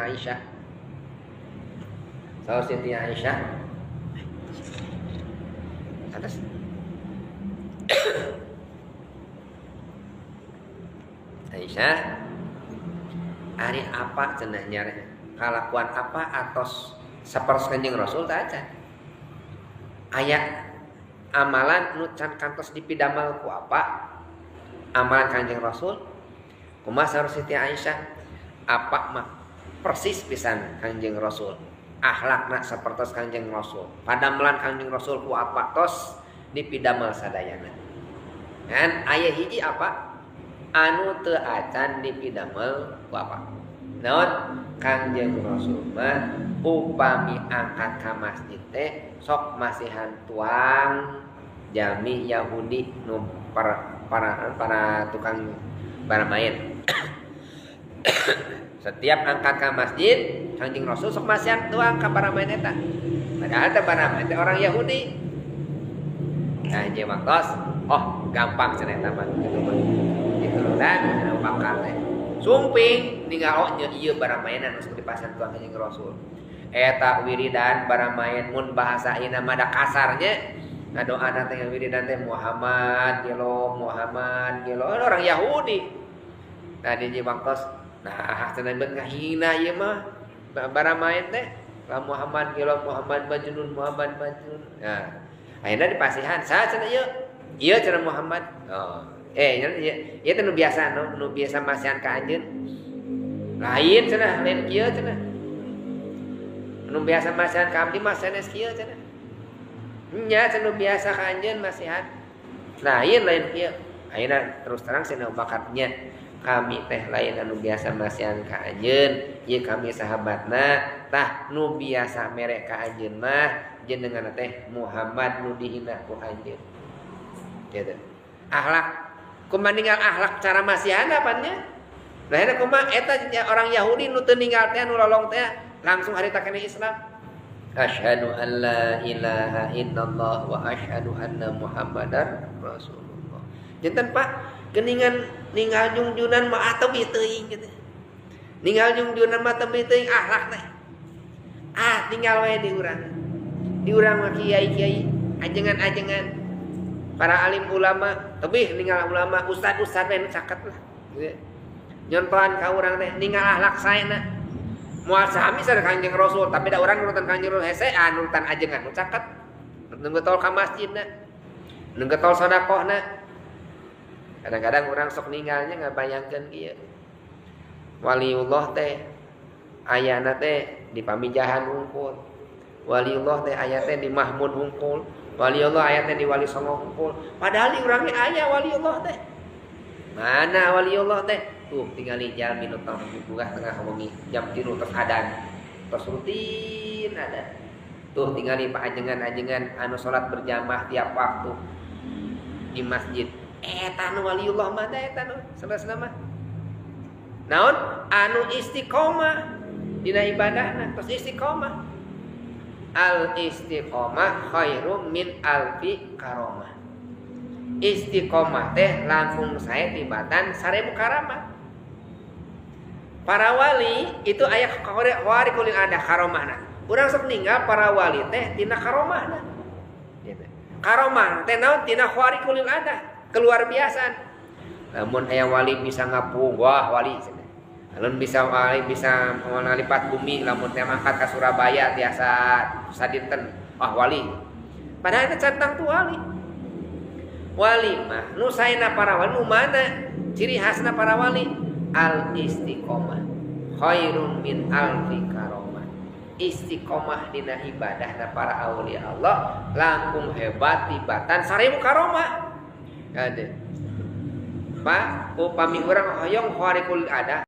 Aisyah. Saur Siti Aisyah. Atas. Aisyah ari apa cenah nyareh kalakuan apa atos sapertos Kanjeng Rasul teh acan. Aya amalan nu can kantos dipidamel ku apa? Amalan Kanjeng Rasul. Kumaha saur Siti Aisyah? Apa mah persis pisan Kanjeng Rasul. Akhlakna sapertos Kanjeng Rasul. Padamelan Kanjeng Rasul ku apa tos dipidamel sadayana. Kan aya hiji apa? Anu teu acan dipidamel ku apa? Naon? Kanjeng Rasul mah upami angkat ka masjid teh sok masihan tuang jami Yahudi nu para tukang baramain. Setiap angkat ka masjid Kanjeng Rasul sok masihan tuang ka baramain eta. Padahal teh baramain teh orang Yahudi. Nah, jeung waktos, oh gampang cenah eta mah kitu mah. Diturutan cenah Abu Bakar teh. Sumping ninggal oh nya ieu baramainan sok dipasihan tuang Kanjeng Rasul. Eta wiridan baramain mun bahasa ayeuna mah da kasarnya ngadoana teh wiridan teh Muhammad gelo Muhammad gelo orang Yahudi. Nah di waktos nah cenah beut ngahina ieu mah baramain teh la Muhammad gelo Muhammad majnun Muhammad majnun. Nah ayeuna dipasihan saha cenah ieu? Ieu cenah Muhammad. Oh ieu ieu teh nu biasa nu biasa masihan ka anjeun. Lain cenah lain kieu cenah. Nu biasa masihan ka abdi mah sanes kieu cenah. Nya cenah nu biasa ka anjeun masihan. Lain lain kieu. Ayeuna terus terang cenah Abu Bakar nya kami teh lain anu biasa masihan ka anjeun, ieu kami sahabatna tah nu biasa mere ka anjeun mah jenengan teh Muhammad nu dihina ku anjeun. Gitu. Akhlak kumaha ninggal akhlak cara masihan apanya? Nah eta kumaha eta orang Yahudi nu teu ninggal teh nu lolong teh langsung harita kana Islam. Asyhadu an la ilaha illallah wa asyhadu anna Muhammadar Rasulullah. Janten Pak, geningan ninggal jungjunan mah teu teuing gitu. Ninggal jungjunan mah teu teuing akhlak teh. Ah, tinggal wae di urang. Di urang mah kiai-kiai, ajengan-ajengan, para alim ulama, tebih ninggal ulama, ustad-ustad we nu caket lah. Gitu. Nyontohan ka urang teh ninggal akhlak saena. Moal sami sareng Kanjeng Rasul, tapi da urang nurutan Kanjeng Rasul hese, ah nurutan ajengan nu caket. Nu getol ka masjidna, nu getol sedekahna. Kadang-kadang urang sok ninggalnya ngabayangkeun kieu. Waliullah teh ayana teh di Pamijahan hungkul. Waliullah teh aya teh di Mahmud hungkul. Waliullah aya teh di Wali Songo hungkul. Padahal di urang ge aya waliullah teh. Mana waliullah teh? Tuh tingali jalmi nu tong buka tengah wengi jam 3 terus adan. Terus rutin adan. Tuh tingali pak ajengan-ajengan anu salat berjamaah tiap waktu di masjid. Eta nu waliullah mah teh eta nu sanesna mah. Naon? Anu istiqomah dina ibadahna, terus istiqomah. Al istiqomah khairum min alfi karomah. Istiqomah teh langkung sae tibatan 1000 karamah. Para wali itu aya khawariqul ada karomahna. Urang sok ninggal para wali teh tina karomahna. Gitu. Karomah teh naon? Tina khawariqul ada, keluar biasaan. Lamun aya wali bisa ngapung, wah wali cenah. Lamun bisa wali bisa ngalipat bumi, lamun teh mangkat ka Surabaya tiasa sadinten, wah wali. Padahal eta can tangtu wali. Wali mah nu saena para wali nu mana? Ciri khasna para wali al istiqomah khairun min alfi karomah. Istiqomah dina ibadahna para aulia Allah langkung hebat tibatan 1000 karomah. Kade. Pak, upami urang hoyong khariqul ada